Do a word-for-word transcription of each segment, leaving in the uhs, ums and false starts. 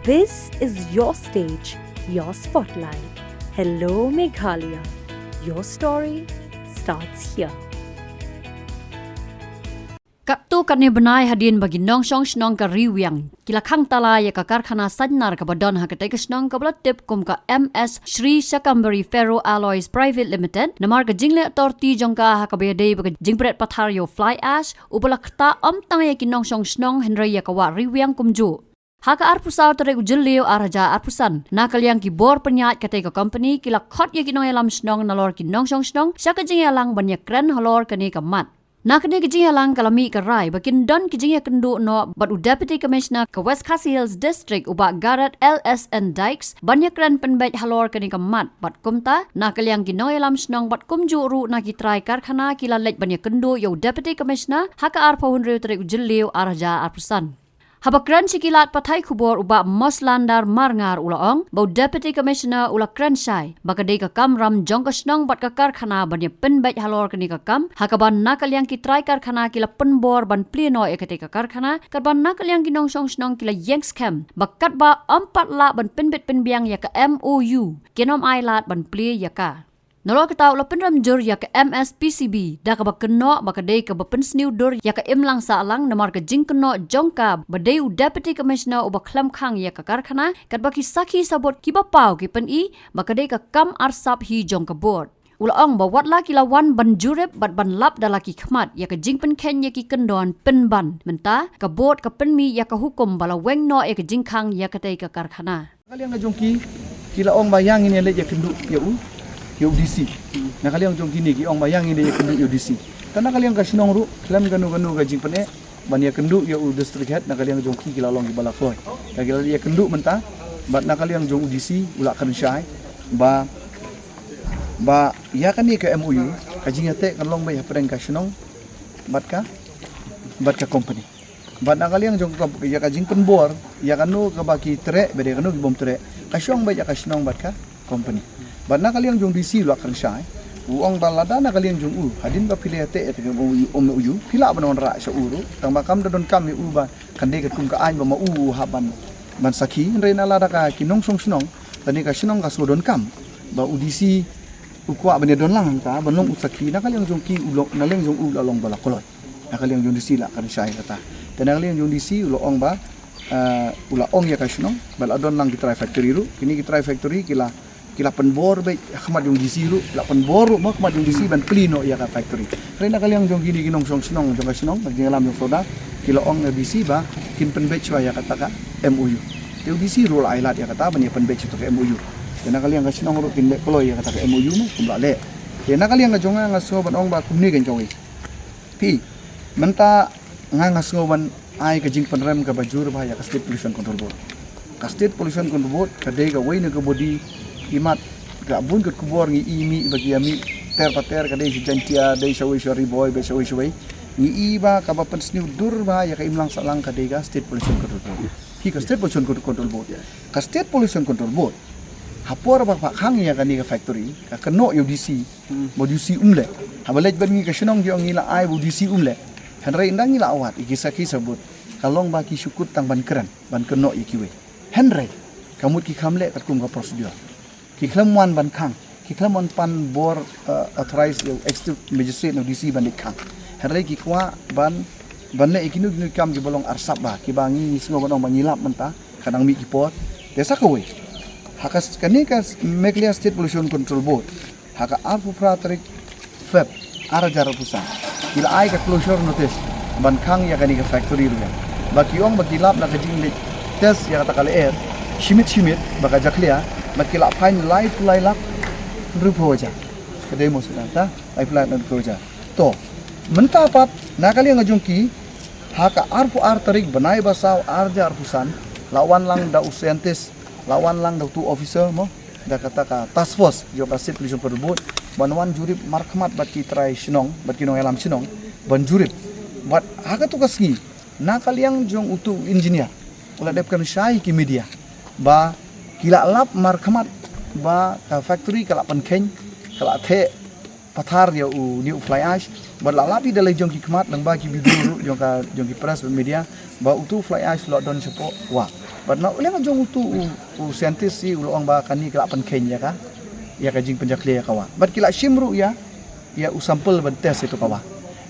This is your stage, your spotlight. Hello, Meghalaya. Your story starts here. Katto katne bnai hadien ba ki nongshong shnong ka Riwiang ki la khang tala ïa ka karkhana Saitnar kaba don ha katei ka shnong kaba la tip kum ka M S Shri Shakambari Ferro Alloys Private Limited, namar ka jingleh torti jong ka ha kaba ïadei bad ka jingpret pathar ïa u fly ash, uba la ktah ym tang ïa ki nongshong shnong hynrei ïa ka wah Riwiang kumjuh. Ha ka arphew saw tarik u Jylliew ar hajar arphew san, na ka liang ki bor pynïaid katei ka company ki la khot ïa ki nongïalam shnong nalor ki nongshong shnong sha ka jingïalang ban ïakren halor kane ka mat. Na kane ka jingïalang ka la mih ka rai ba kin don ki jingïakynduh noh bad u Deputy Commissioner ka West Khasi Hills District, u Bah Garod L S N Dykes, ban ïakren pynbeit halor kane ka mat. Bad kumta, na ka liang ki nongïalam shnong bad kumjuh ruh na ki trai karkhana ki la leit ban ïakynduh ïa u Deputy Commissioner ha ka arphew hynriew tarik u Jylliew ar hajar arphew san. Haba kren sha ki lad pathai khubor, u Bah Moslandar Marngar u la ong ba u Deputy Commissioner u la kren shai ba ka dei ka kamram jong ka shnong bad ka karkhana ban ïa pynbeit halor kane ka kam, ha kaba na ka liang ki trai karkhana ki la pynbor ban plie noh ïa katei ka karkhana, katba na ka liang ki nongshong shnong ki la ïeng skhem ba katba ym pat lah ban pynbit pynbiang ïa ka M O U, kin ym ailad ban plie ïa ka. Nalor kata, u la pynrem jur ïa ka M S P C B da kaba kynnoh ba ka dei kaba pynsniew dur ïa ka imlang sahlang namar ka jingkynnoh jong ka ba dei u Deputy Commissioner uba khlem khang ïa ka karkhana, katba ki sakhi sabut kiba paw ki pyni ba ka dei ka kam arsap hi jong ka board. U la ong ba wat la ki la wan ban jurip bad ban lap da la ki khmat ïa ka jingpynkheiñ ïa ki kyndon pynban, mynta ka board ka pynmih ïa ka hukum ba la weng noh ïa ka jingkhang ïa katei ka karkhana. Na ka liang ka jong ki, ki la ong ba ïa ngin ïa leit ïakynduh ïa u, ïa u D C. Na ka liang jong kine ki ong ba ïa ngin ïa ïakynduh ïa u D C. Te na ka liang ka shnong ruh khlem kano kano ka jingpyneh ban ïakynduh ïa u district head, na ka liang jong ki, ki la long kiba la kloi. Te ki la ïakynduh mynta bad na ka liang jong u D C u la kren shai ba, ba ïa kane ka M O U ka jingïateh kan long beit hapdeng ka shnong bad ka, bad ka company. Bad na ka liang jong ka, ïa ka jingpynbor ïa kano kaba ki treh bad ïa kano ki bym treh, ka shong beit ïa ka shnong bad ka company. Bad na ka liang jong D C u la kren shai, u ong ba lada na ka liang jong u, hadien ba phi la ïateh ïa ka M O U, M O U, phi lah ban wanrah sha u ruh, tang ba kam da donkam ïa u ba kan dei katkum ka aiñ ba ma u u hap ban, ban sakhi, hynrei na lada ka ki nongshong shnong, lane ka shnong ka sngewdonkam ba u D C u kwah ban ïadon lang hangta ban long u sakhi, na ka liang jong ki u long, na liang jong u la long ba la kloi. Na ka liang jong D C la kren shai kata. Te na ka liang jong D C u la ong ba, eh, u la ong ïa ka shnong ba la don lang ki trai factory ruh, kine ki trai factory ki la, ki la pynbor beit ha khmat jong D C ruh, la pynbor ruh ma khmat jong D C ban plie noh ïa ka factory. Hynrei na ka liang jong kine ki nongshong shnong jong ka shnong, ka jingïalam jong Sohra, ki la ong ïa D C ba kin pynbeit shuwa ïa kata ka M O U. Te u D C ruh la ailad ïa kata ban ïa pynbeit shuwa ka M O U. Te na ka liang ka shnong ruh kin leh kloi ïa kata ka M O U ma kum la leh. Te na ka liang ka jong nga, nga sngew ban ong ba kumne kan kawei. Phi, mynta nga, nga sngew ban ai ka jingpynrem kaba jur bha ïa ka State Pollution Control Board. Ka State Pollution Control Board ka dei kawei na ka body, imat ka bun ka khubor ngi i mih ba ki ïa mih ter pa ter, ka dei sha Jaintia, dei shawei sha Ri Bhoi, dei shawei shawei. Ngi i ba kaba pynsniew dur bha ïa ka imlang sahlang ka dei ka State Pollution Control Board. Hi ka State Pollution Control Board. Ka State Pollution Control Board, ha por ba ka khang ïa kane ka factory, ka kynnoh ïa u D C, ba u D C um leh. Haba leit ban ngi ka shnong ki ong ngi la ai ba u D C um leh. Hynrei ynda ngi la wad ïa ki sakhi sabut, ka long ba ki shu kut tang ban kren, ban kynnoh ïa kiwei. Hynrei ka mut ki kham leh katkum ka procedure. Ki khlem wan ban khang, ki khlem wan pan bor, eh, authorize ïa u executive magistrate ne u D C ban leit khang. Hynrei ki kwah ban, ban leh ïa kino kino ki kam kiba long arsap bha, kiba ngi, ngi sngew ban ong ba ngi lap mynta, ka dang mih ki por. Te sa kawei, ha ka s-, kane ka s-, Meghalaya State Pollution Control Board, ha ka arphew phra tarik Feb ar hajar arphew san, ki la ai ka closure notice ban khang ïa kane ka factory ruh. Ba ki ong ba ki lap na ka jingleit test ïa kata ka lyer, shimit shimit ba ka jakhlia, ba ki la fine laiphew lai lak hynriewphew hajar. Ka dei mo sdang ta, laiphew lai lak hynriewphew hajar. To, mynta pat na ka liang ka jong ki, ha ka arphew ar tarik bnai ba saw ar hajar arphew san, la wan lang da u scientist, la wan lang da utu officer mo, da kata ka task force jong ka State Pollution Control Board, ban wan jurip markhmat bad ki trai shnong, bad ki nongïalam shnong, ban jurip. Bad ha katu ka sngi, na ka liang jong utu engineer, u la dep kren shai ki media ba ki la lap markhmat ba ka factory ka la pynkheiñ, ka la theh pathar ïa une u fly ash, bad la lap ïa da lade jong ki khmat lyngba ki video ruh jong ka, jong ki press bad media, ba utu u fly ash u la don shapoh wah. Bad na u liang jong utu u, u scientist hi u la ong ba kane ka la pynkheiñ ïa ka, ïa ka jingpynjakhlia ïa ka wah. Bad ki la shim ruh ïa, ïa u sample ban test ïa utu ka wah.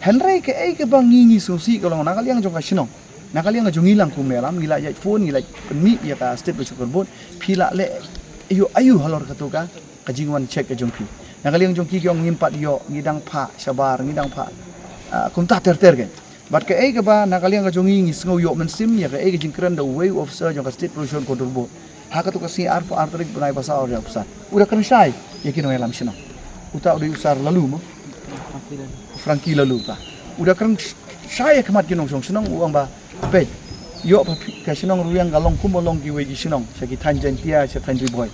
Hynrei kaei kaba ngi ngi sngewsih ka long na ka liang jong ka shnong, na ka liang jong ngi lang kum u nongïalam, ngi la ïaid phone, ngi la pynmih ïa ka State Pollution Control Board, phi la leh aïu aïu halor katu ka, ka jingwan check ka jong phi. Na ka liang jong ki ki ong ngim pat ïoh, ngi dang phah shabar, ngi dang phah, ah, kumta ter ter kein. Bad kaei kaba na ka liang ka jong ngi ngi sngew ïoh mynsiem ïa kaei ka jingkren da uwei u officer jong ka State Pollution Control Board ha katu ka sngi arphew ar tarik bnai ba saw arhajar arphew san. U da kren shai ïa ki nongïalam shnong. Uta u dei u Sar Laloo mo? Frankie Laloo uta. U da kren sh-, shai ïa khmat ki nongshong shnong, u ong ba, peit, ïoh ba phi, ka shnong Riewïang ka long kumba long kiwei ki shnong sha ki thaiñ Jaintia, sha thaiñ Ri Bhoi,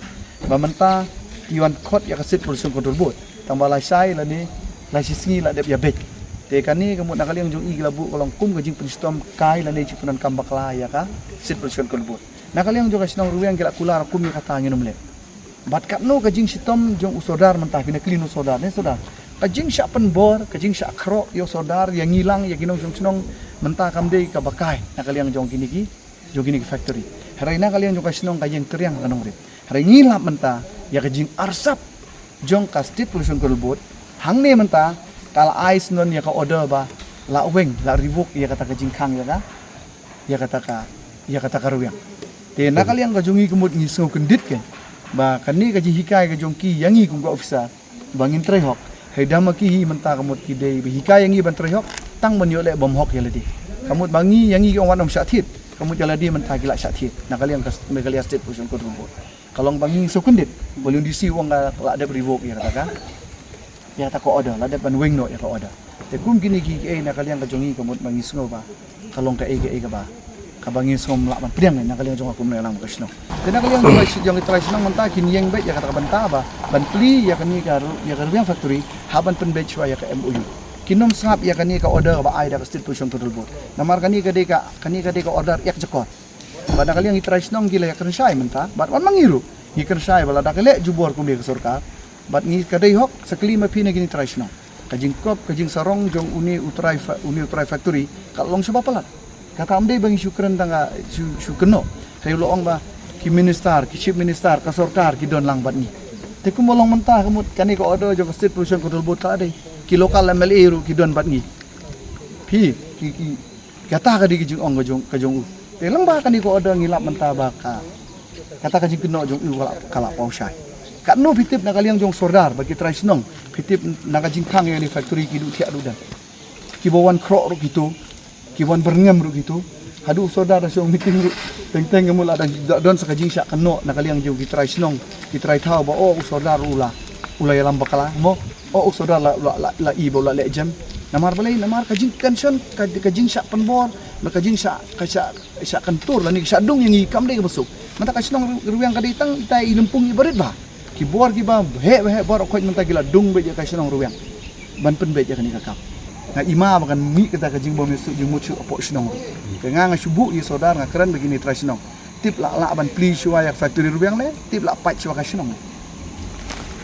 ba mynta ki wan khot ïa ka State Pollution Control Board. Tang ba lashai lane lashisngi la dep ïa beit. Te kane ka mut na ka liang jong i ki la buh ka long kum ka jingpynshitom kai lane jingpyndonkam bakla ïa ka State Pollution Control Board. Na ka liang jong ka shnong Riewïang ki la kular kum ïa kata ngin ym leh. Bad katno ka jingshitom jong u sordar mynta, phi na kylli na u sordar, ne sordar. Ka jingshah pynbor, ka jingshah khroh ïa u sordar, ïa ngi lang, ïa ki nongshong shnong, mynta kam dei kaba kai na ka liang jong kine ki, jong kine ki factory. Hynrei na ka liang jong ka shnong ka ïeng tyrhiang ka nongrim. Hynrei ngi lap mynta ïa ka jingarsap jong ka State Pollution Control Board. Hangne mynta ka la ai syndon ïa ka order ba la weng, la revoke ïa kata ka jingkhang ïa ka, ïa kata ka, ïa kata ka Riewïang. Te na ka liang ka jong ngi ka mut ngi sngew kyndit kein ba kane ka jinghikai ka jong ki ïa ngi kum ka officer ba ngin trei hok. Hei da ma ki hi mynta ka mut ki dei ba hikai ïa ngi ban trei hok, tang ban ïoh leh bymhok ïa lade. Ka mut ba ngi ïa ngi ki ong wat ym shah thied, ka mut ïa lade mynta ki la shah thied na ka liang ka Meghalaya State Pollution Control Board. Ka long ba ngi sngew kyndit ba U D C u ong ka la dep revoke ïa kata ka, ïa kata ka order, la dep ban weng noh ïa ka order. Te kum kine ki, kiei na ka liang ka jong ngi ka mut ba ngi sngew ba ka long kaei kaei kaba, kaba ngi sngew ym lah ban pdiang na ka liang jong ka kum u nongïalam ka shnong. Te na ka liang jong ka shi-, jong ki trai shnong mynta kin ïeng beit ïa kata ka bynta ba ban plie ïa kane ka ru-, ïa ka Riewïang factory ha ban pynbeit shuwa ïa ka M O U. Kin ym sngap ïa kane ka order ba ai da ka State Pollution Control Board. Namar kane ka dei ka, kane ka dei ka order ïakjakor. Bad na ka liang ki trai shnong ki la ïakren shai mynta, bad wan ma ngi ruh ngi kren shai ba lada ka leh jubor kum ïa ka sorkar, bad ngi ka dei hok, sa kylli ma phi na kine trai shnong. Ka jingkop, ka jingsarong jong une u trai fa-, une u trai factory ka long shaba palat. Kata ym dei ba ngi shu kren tang ka shu, shu kynnoh. Hei u la ong ba ki minister, ki chief minister, ka sorkar ki don lang bad ngi. Te kumba long mynta ka mut kane ka order jong ka State Pollution Control Board ka la dei, ki local M L A ruh ki don bad ngi. Phi, ki, ki, kata ka dei ka jingong ka jong, ka jong u. Te lyngba kane ka order ngi lap mynta ba ka, kata ka jingkynnoh jong u ka la, ka la paw shai. Katno phi tip na ka liang jong sordar bad ki trai shnong, phi tip na ka jingkhang ïa kane factory ki duh thiah duh dem. Kiba wan khroh ruh kito, kiba wan byrngem ruh kito. Haduh u sordar da shong meeting ruh, teng teng ka mut la dang, da don sa ka jingshah kynnoh na ka liang jong ki trai shnong, ki trai thaw ba, oh, u sordar u la, u la ïalam bakla mo. Oh, u sordar la, la, la, la i ba u la leh jem. Namar balei, namar ka jingkynshon, ka, ka jingshah pynbor, ka jingshah, ka shah, shah kyntur lane ka shah dung ïa ngi kam dei kaba suk. Mynta ka shnong Riewïang ka dei tang ita i lympung iba rit bha. Ki bor kiba heh ba heh baroh khoit mynta ki la dung beit ïa ka shnong Riewïang ban pynbeit ïa kane ka kam. Nga i ma ba kan mih kata ka jingbym ïasuk jingmut shuh hapoh shnong ruh. Te nga, nga shu buh ïa sordar, nga kren bad kine trai shnong. Tip lah, lah ban plie shuwa ïa ka factory Riewïang ne tip lah pait shuwa ka shnong.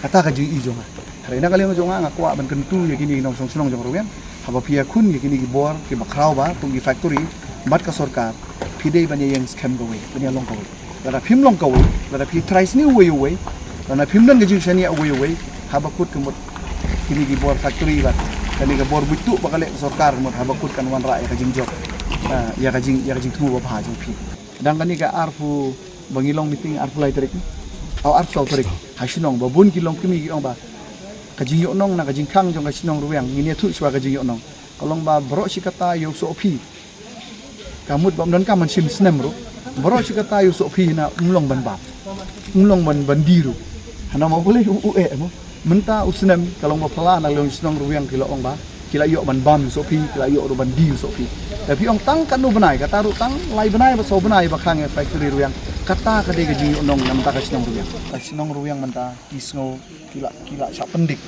Kata ka jingïohi jong nga. Hynrei na ka liang jong nga, nga kwah ban kyntu ïa kine ki nongshong shnong jong Riewïang, haba phi ïakhun ïa kine ki bor kiba khraw bha kum ki factory bad ka sorkar, phi dei ban ïeng skhem kawei, ban ïalong kawei. Lada phim long kawei, lada phi trai sniew uwei uwei, lada phim don ka jingshaniah uwei uwei, haba kut ka mut kine ki bor factory bad kane ka bor buit tuh ba ka leh ka sorkar, ka mut haba kut kan wanrah ïa ka jingjop, ah, ïa ka jing, ïa ka jingthmu babha jong phi. Dang kane ka arphew, ba ngi long meeting arphew lai tarik, au, arphew saw tarik ha shnong, ba bun ki longkmie ki ong ba ka jingïohnong na ka jingkhang jong ka shnong Riewïang, ngin ïathuh shuwa ka jingïohnong. Ka long ba baroh shi katta ïa u sohphi, ka mut ba ym donkam ban shim snem ruh, baroh shi katta ïa u sohphi na ym long ban bam, ym long ban, ban die ruh. Hana mo, balei u, u eh mo. Mynta u snem ka long ba phylla na ka liang shnong Riewïang ki la ong ba ki la ïoh ban bam ïa u sohphi, ki la ïoh ruh ban die ïa u sohphi. Te phi ong tang katno bnai, kata ruh tang lai bnai bad saw bnai ba khang ïa factory Riewïang. Kata ka dei ka jingïohnong na mynta ka shnong Riewïang. Ka shnong Riewïang mynta ki sngew ki la, ki la shah pyndik.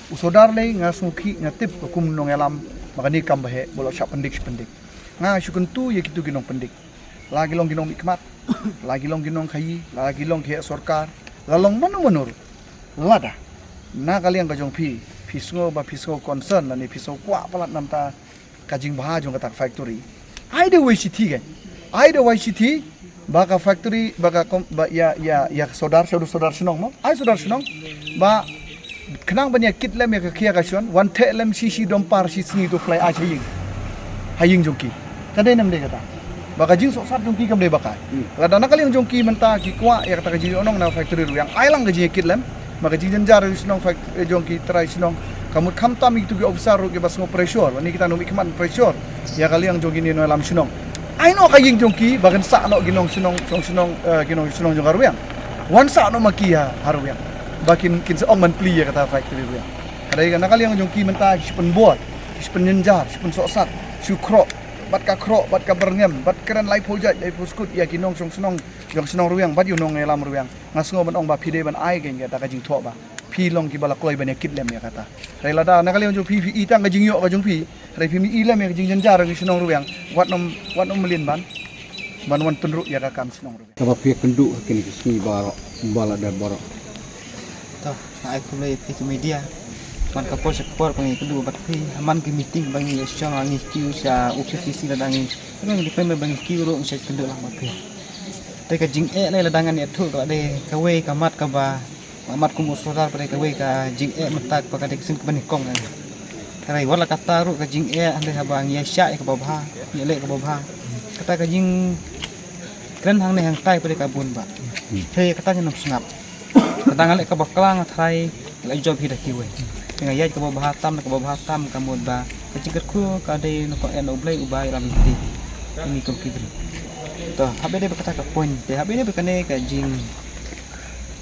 U sordar lei nga sngewkhih, nga tip ka kum u nongïalam ba kane kam ba heh ba u la shah pyndik shi pyndik. Nga shu kyntu ïa kito ki nongpyndik, la ki long ki nongmihkhmat, la ki long ki nongkhaïi, la ki long ki heh sorkar, la long mano mano ruh, lada na ka liang ka jong phi, phi sngew ba phi sngew concern lane phi sngew kwah palat na bynta ka jingbha jong kata ka factory, ai da uwei shithi kein, ai da uwei shithi. Ba ka factory, ba ka kom-, ba ïa, ïa, ïa sordar, sordar, sordar shnong mo. Ai sordar shnong. Ba khnang ban ïa kit lem ïa ka khia ka shon, wan theh lem shi shi dompar shi sngi to fly ai sha ïing. Ha ïing jong ki. Ka dei ne ym dei kata. Ba ka jingsohsat jong ki kam dei ba kai. Lada na ka liang jong ki mynta ki kwah ïa kata ka jingïohnong na factory ruh ïa ai lang ka jingïakit lem. Ma ka jingjynjar ïa u shnong fact-, eh, jong ki trai shnong. Ka mut khamtam ïa kitu ki officer ruh kiba sngew pressure. Wan ïa kita nongmihkhmat pressure ïa ka liang jong kine nongïalam shnong. Ai noh ka ïing jong ki ba kan sah noh ki nongshnong, shnong shnong, eh, ki nongshnong jong ka ruwiang. Wan sah noh ma ki ha, ha ruwiang. Ba kin, kin sa ong ban plie ïa kata factory ruwiang. Ka dei ka na ka liang jong ki mynta ki shu pynbor, ki shu pynjynjar, ki shu pynsohsat, shu khroh, bad ka khroh, bad ka byrngem, bad kren laiphew jait, laiphew skud ïa ki nongshnong, shnong jong shnong ruwiang, bad ïa u nongïalam ruwiang. Nga sngew ban ong ba phi dei ban ai kein kata ka jingthoh ba phi long kiba la kloi ban ïa kit lem ïa kata. Hynrei lada na ka liang jong phi phi i tang ka jingïoh ka jong phi, hynrei phim i lem ïa ka jingjynjar ka shnong ruwiang, wat nym, wat nym mlien ban, ban wan pynruh ïa ka kam shnong ruwiang. Kaba phi ïakynduh ha kine ki sngi baroh, ba la dep baroh. To, nga ai khublei ïa phi ki media. Man ka por sha ka por ba ngi ïakynduh bad phi, ha man ki meeting ba ngi ïa shong, ngi kiew sha office D C lada ngi, ngi dei pynmih ba ngi kiew ruh ngi sa ïakynduh lang bad phi. Te ka jingeh lei lada ngan ïathuh ka dei kawei ka mat kaba, ka mat kum u sordar ba dei kawei ka jingeh mynta ba ka dei ka sien kaba nyngkong. Hynrei wat la katta ruh ka jingeh hynrei haba ngi ïa shah ïa kaba bha, ngi ïa leh kaba bha. Kata ka jingkren hangne hangtai ba dei ka bun ba. Hynrei kata ngin ym sngap. Kata nga leh kaba klang, nga tharai la jop hi da kiwei. Te nga ïaid kaba bha tam, kaba bha tam ka mut ba ka jingkyrkhu ka dei na ka, eh, na U Blei uba ïalam ïa ki, ïa ngi kum ki briew. To, haba dei ba kata ka point, te haba dei ba kane ka jing,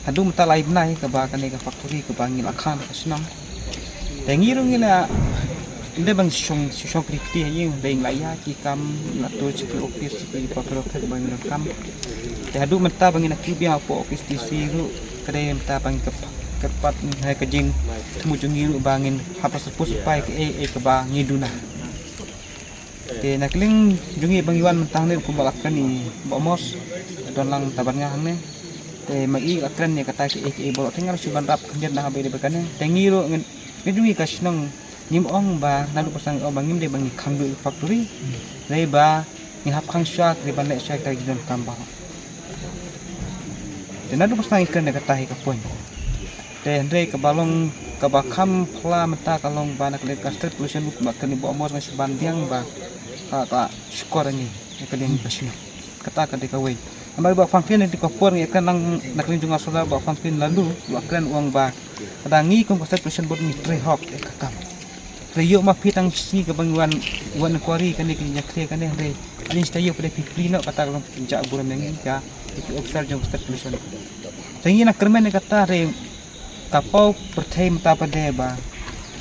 haduh mynta lai bnai kaba kane ka factory kaba ngi la khan ka shnong. Te ngi ruh ngi la, ym dei ba ngi shong, shong kti kti ha ïing, hynrei ngi la ïaid ki kam, ngi la tur sha ki office, sha ki paper office ba ngi donkam. Te haduh mynta ba ngi na kiew biang hapoh office D C ruh, ka dei mynta ba ngi kyrp-, kyrpad ngi ha ka jingthmu jong ngi ruh ba ngin hap ban sngewthuh sngewpai kaei kaei kaba ngi duna. Te na ka liang jong ngi ba ngi wan mynta hangne kumba la kren i Bah Amos, don lang ta bad nga hangne. Te ma i la kren ïa kata kaei kaei baroh, te nga la shu ban rap khyndiat na haba ïadei bad kane. Te ngi ruh ngi, ngi jong ngi ka shnong, ngim ong ba naduh ba sdang ong ba ngim dei ba ngi khang duh ïa ka factory. Dei ba ngi hap khang shuwa, dei ban leh shuwa ïa kita ki jingdonkam baroh. Te naduh ba sdang ngi kren ïa kata hi ka point. Te hynrei kaba long, kaba kham phylla mynta ka long ba na ka liang ka State Pollution Board ba kane Bah Amos nga shu ban biang ba ka, ka shukor ïa ngi ïa ka liang ka shnong. Kata ka dei kawei. Namar Bah Franklin, na ka por ngi ïakren lang na ka liang jong nga sordar, Bah Franklin Laloo u la kren, u ong ba lada ngi kum ka State Pollution Board ngi trei hok ïa ka kam. Hynrei ïoh ma phi tang shi sngi kaba ngi wan, wan inquiry kane, ka jingïakren kane, hynrei hadien shitaïew pat phi plie noh, kata ka long ka jingjah burom ïa ngi, ïa ki officer jong ka State Pollution. Te ngi nang kyrmen ïa kata, hynrei ka paw pyrthei mynta pat ba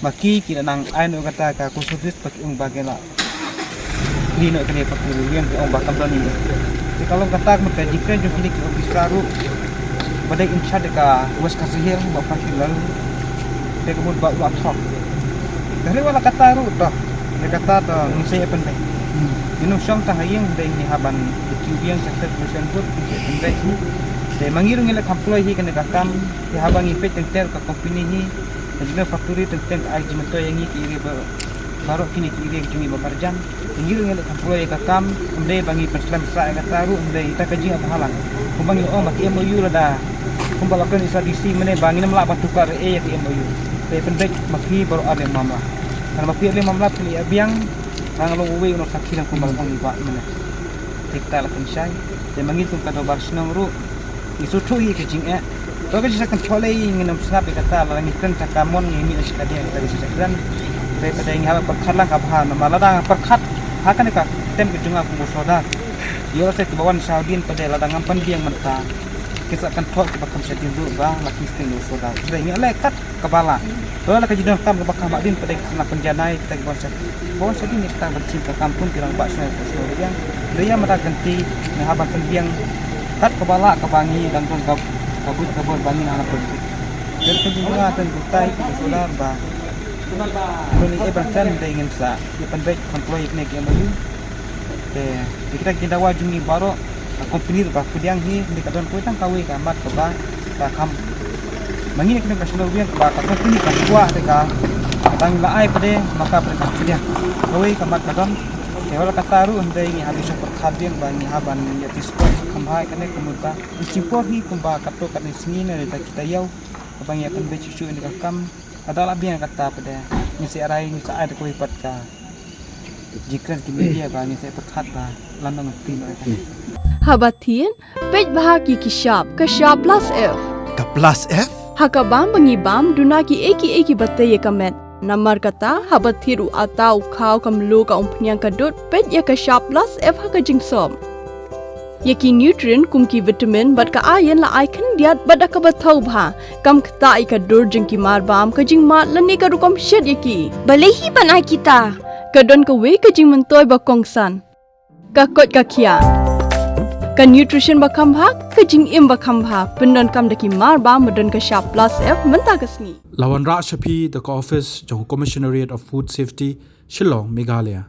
ma ki, ki la nang ai noh kata ka consultation ba ki ong ba ki la plie noh kane factory ruh, ki ong ba kam don ei. Te ka long kata ka mut ka jingkren jong kine ki officer ruh ba dei in charge ka West Khasi Hills, Bah Franklin Laloo. Te ka mut ba u la thok. Te hynrei wat la kata ruh to, ïa kata to ngin sa ïa pynbeit. Ngin ym shong tang ha ïing, hynrei ngi hap ban ïa kiew biang sha State Pollution Board, ngin sa ïa pynbeit. Te ma ngi ruh ngi la kham kloi hi kane ka kam, te haba ngi peit teng ter ka company hi, ka jingdon factory teng ter ka ai jingmyntoi ïa ngi ki area ba, baroh kine ki area ki jong ngi ba marjan. Te ngi ruh ngi la kham kloi ïa ka kam, ym dei ba ngi pynslem sah ïa kata ruh, ym dei, ita ka jingïabhalang. Kumba ngi la ong ba ki M O U lada, kumba la kren i sa D C mynne ba ngin ym lah ban tuklar ei ïa ki M O U. Te pynbeit ma phi baroh arliang mamla. Kan ma phi arliang mamla phi la ïa biang, nga long uwei u nongsakhi lang kumba la ong i Bah mynne. Te kata la pynshai. Te ma ngi kum ka dorbar shnong ruh ngi sngewthuh ïa ka jingeh. To ka jingshah kynthok lei ngin ym sngap ïa kata, lada ngi kren tang ka mon ngi mih na shikadiang, kata ka jingshah kren. Te pat ngi hap ban pyrkhat lang ka bha, namar lada nga pyrkhat ha kane ka tem ka jong nga kum u sordar, ïoh lehse kiba wan shadien pat lada ngam pynbiang mynta, kin sa kynthok kiba kham shadien ruh ba la kin sting da u sordar. Te ngi leh kat kaba lah. To la ka jingdonkam kaba kham hadien pat ki sa nang pynjanai kita kiba wan shadien, kiba wan shadien, kita ban shim ka kam kum ki rangbah shnong, shnong ruh ïa. Hynrei ïa mynta ka kynti ngi hap ban pynbiang kat kaba lah kaba ngi dang don ka, ka buit ka bor ba ngi nang pynbiang. Te ka jingkyrmen ka jong nga te ngi kyrpad ïa u sordar ba lada ngi ïoh ban kren te ngin sa ïa pynbeit kham kloi ïa kane ka M O U. Te ïa kita ki dawa jong ngi baroh, ka company ruh ka pdiang hi, hynrei ka don kawei tang kawei ka mat kaba ka kham. Ma ngi na ka liang ka shnong ruh ïa kaba ka company ka kwah te ka, ka dang la ai pat ma ka pat ka pdiang. Kawei ka mat ka don. Te Ïa la kata ruh hynrei ngi hap ïa shu pyrkhat biang ba ngi hap ban ïa phi sport kham bha kane ka mut ba ngi shim por hi kumba katto katne sngi ne da kita ïaw kaba ngi ïa pynbeit shuh shuh ïa ka kam. Ka da la biang kata pat de ngi sa rai ngi sa ai da kawei pat ka jingkren ki media ba ngi sa pyrkhat ba lan nang phi noh ïa ka. Haba thied, peit bha ki ki shap, ka shap plus F. Ka plus F? Ha ka bam ba ngi bam, duna ki ei ki ei kiba tei ïa ka met. Namar kata, haba thied u atta u khaw ka mluh ka umphniang ka dud, peit ïa ka shap plus F ha ka jingsop. Ïa ki nutrient kum ki vitamin bad ka iron la ai khyndiat bad da kaba thaw bha. Kam ktah ïa ka dur jong ki mar bam, ka jingmad lane ka rukom shet ïa ki. Balei hi ban ai kita? Ka don kawei ka jingmyntoi ba kongsan. Ka koit ka khiah. Ka nutrition ba kham bha, ka jingim ba kham bha, pyndonkam da ki mar bam ba don ka shap plus F mynta ka sngi. La wanrah sha phi da ka office jong Commissionerate of Food Safety, Shillong, Meghalaya.